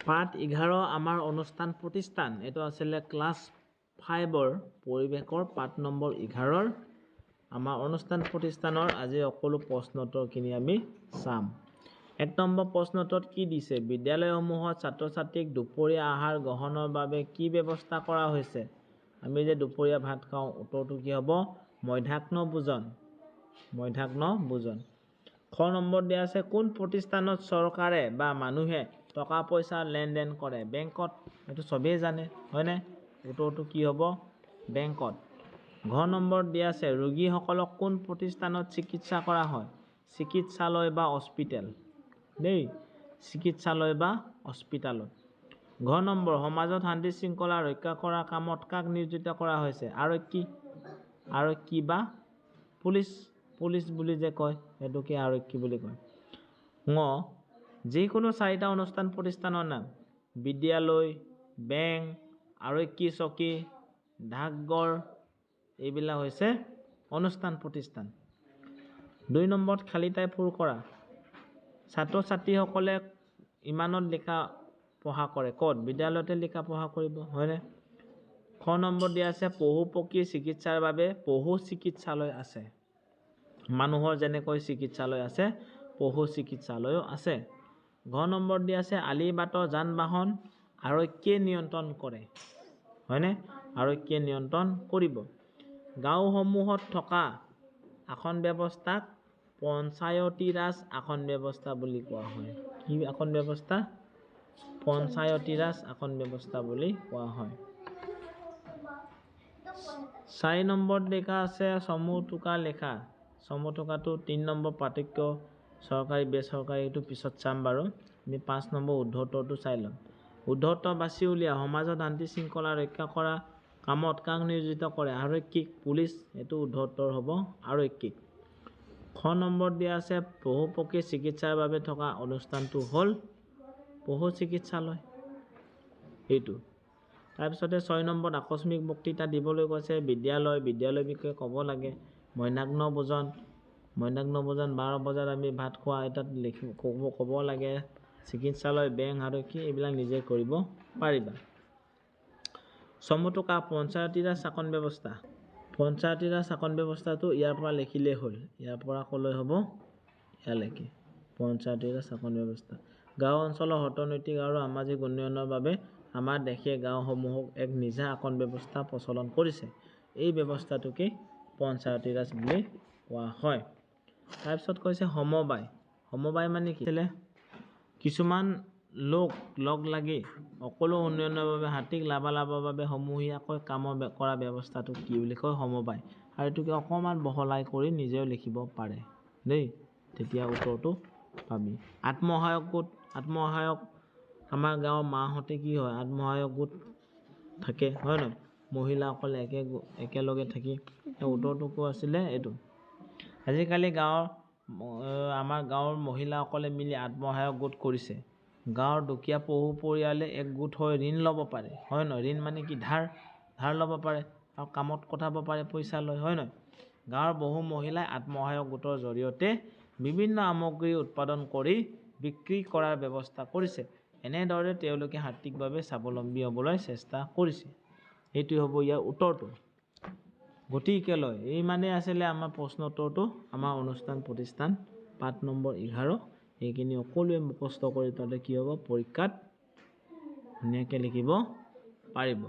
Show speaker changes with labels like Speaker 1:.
Speaker 1: পাঠ 11, আমাৰ অনুষ্ঠান প্ৰতিষ্ঠান। এইটো আছিলে ক্লাছ 5ৰ পৰিৱেশৰ পাঠ নম্বৰ 11ৰ আমাৰ অনুষ্ঠান প্ৰতিষ্ঠানৰ আজি সকলো প্ৰশ্নোত্তৰখিনি আমি চাম। 1 নম্বৰ প্ৰশ্নটোত কি দিছে? বিদ্যালয়সমূহত ছাত্ৰ ছাত্ৰীক দুপৰীয়া আহাৰ গ্ৰহণৰ বাবে কি ব্যৱস্থা কৰা হৈছে? আমি যে দুপৰীয়া ভাত খাওঁ, উত্তৰটো কি হ'ব? মধ্যাহ্ন ভোজন। মধ্যাহ্ন ভোজন। খ নম্বৰ দিয়া আছে, কোন প্ৰতিষ্ঠানত চৰকাৰে বা মানুহে টকা পইচা লেনদেন কৰে? বেংকত। এইটো চবেই জানে, হয়নে? উত্তৰটো কি হ'ব? বেংকত। ঘ নম্বৰ দিয়া আছে, ৰোগীসকলক কোন প্ৰতিষ্ঠানত চিকিৎসা কৰা হয়? চিকিৎসালয় বা হস্পিটেল দেই, চিকিৎসালয় বা হস্পিটেলত। ঘ নম্বৰ, সমাজত শান্তি শৃংখলা ৰক্ষা কৰা কামত কাক নিয়োজিত কৰা হৈছে? আৰক্ষী। আৰক্ষী বা পুলিচ, পুলিচ বুলি যে কয় সেইটোকে আৰক্ষী বুলি কয়। ঙ, যিকোনো চাৰিটা অনুষ্ঠান প্ৰতিষ্ঠানৰ নাম। বিদ্যালয়, বেংক, আৰক্ষী চকী, ডাকঘৰ, এইবিলাক হৈছে অনুষ্ঠান প্ৰতিষ্ঠান। 2 নম্বৰত খালী ঠাই পূৰ কৰা। ছাত্ৰ ছাত্ৰীসকলে ইমানত লিখা পঢ়া কৰে ক'ত? বিদ্যালয়তে লিখা পঢ়া কৰিব, হয়নে? খ নম্বৰ দিয়া আছে, পশু পক্ষীৰ চিকিৎসাৰ বাবে পশু চিকিৎসালয় আছে। মানুহৰ যেনেকৈ চিকিৎসালয় আছে, পশু চিকিৎসালয়ো আছে। ঘ নম্বৰ দিয়া আছে, আলি বাটৰ যান বাহন আৰক্ষীয়ে নিয়ন্ত্ৰণ কৰে, হয়নে? আৰক্ষীয়ে নিয়ন্ত্ৰণ কৰিব। গাঁওসমূহত থকা আসন ব্যৱস্থাক পঞ্চায়তীৰাজ আসন ব্যৱস্থা বুলি কোৱা হয়। কি আসন ব্যৱস্থা? পঞ্চায়তীৰাজ আসন ব্যৱস্থা বুলি কোৱা হয়। 4 নম্বৰত লিখা আছে, চমু টোকা লেখা। চমু টোকাটো 3 নম্বৰ পাৰ্থক্য চৰকাৰী বেচৰকাৰী, এইটো পিছত চাম বাৰু। আমি 5 নম্বৰ শুদ্ধ উত্তৰটো চাই ল'ম। শুদ্ধ উত্তৰ বাছি উলিয়া। সমাজত শান্তি শৃংখলা ৰক্ষা কৰা কামত কাক নিয়োজিত কৰে? আৰক্ষীক, পুলিচ। এইটো শুদ্ধ উত্তৰ হ'ব আৰক্ষীক। খ নম্বৰ দিয়া আছে, পশু পক্ষীৰ চিকিৎসাৰ বাবে থকা অনুষ্ঠানটো হ'ল পশু চিকিৎসালয়, এইটো। তাৰপিছতে 6 নম্বৰত আকস্মিক বক্তৃতা দিবলৈ কৈছে। বিদ্যালয়, বিদ্যালয়ৰ বিষয়ে ক'ব লাগে। মধ্যাহ্ন ভোজন, মধ্যাহ্ন ভোজন 12 বজাত আমি ভাত খোৱা, এটাত লিখি ক'ব লাগে। চিকিৎসালয়, বেংক, আৰক্ষী, এইবিলাক নিজে কৰিব পাৰিবা। চমু টোকা, পঞ্চায়তীৰাজ শাসন ব্যৱস্থা। পঞ্চায়তীৰাজ শাসন ব্যৱস্থাটো ইয়াৰ পৰা লিখিলেই হ'ল। ইয়াৰ পৰা ক'লৈ হ'ব? ইয়ালৈকে। পঞ্চায়তীৰাজ শাসন ব্যৱস্থা। গাঁও অঞ্চলৰ অৰ্থনৈতিক আৰু সামাজিক উন্নয়নৰ বাবে আমাৰ দেশে গাঁওসমূহক এক নিজা শাসন ব্যৱস্থা প্ৰচলন কৰিছে। এই ব্যৱস্থাটোকে পঞ্চায়তীৰাজ বুলি কোৱা হয়। তাৰপিছত কৈছে সমবায়। সমবায় মানে কি? কিছুমান লোক লগ লাগি সকলো উন্নয়নৰ বাবে আৰ্থিক লাভালাভৰ বাবে সমূহীয়াকৈ কাম কৰা ব্যৱস্থাটোক কি বুলি কয়? সমবায়। আৰু এইটোকে অকণমান বহলাই কৰি নিজেও লিখিব পাৰে দেই, তেতিয়া উত্তৰটো পাবি। আত্মসহায়ক গোট। আত্মসহায়ক আমাৰ গাঁৱৰ মাহঁতে কি হয়, আত্মসহায়ক গোট থাকে, হয় নহয়? মহিলাসকলে একেলগে থাকি। উত্তৰটো কো আছিলে এইটো। আজিকালি আমাৰ গাঁৱৰ মহিলাসকলে মিলি আত্মসহায়ক গোট কৰিছে। গাঁৱৰ দুখীয়া পশু পৰিয়ালে এক গোট হৈ ঋণ ল'ব পাৰে, হয় নহয়? ঋণ মানে কি? ধাৰ, ধাৰ ল'ব পাৰে আৰু কামত কটাব পাৰে পইচা লৈ, হয় নহয়? গাঁৱৰ বহু মহিলাই আত্মসহায়ক গোটৰ জৰিয়তে বিভিন্ন সামগ্ৰী উৎপাদন কৰি বিক্ৰী কৰাৰ ব্যৱস্থা কৰিছে। এনেদৰে তেওঁলোকে আৰ্থিকভাৱে স্বাৱলম্বী হ'বলৈ চেষ্টা কৰিছে। এইটোৱে হ'ব ইয়াৰ উত্তৰটো। গতিকেলৈ এইমানেই আছিলে আমাৰ প্ৰশ্ন উত্তৰটো, আমাৰ অনুষ্ঠান প্ৰতিষ্ঠান পাঠ নম্বৰ 11। এইখিনি সকলোৱে মুখস্থ কৰি তলে কি হ'ব, পৰীক্ষাত ধুনীয়াকৈ লিখিব পাৰিব।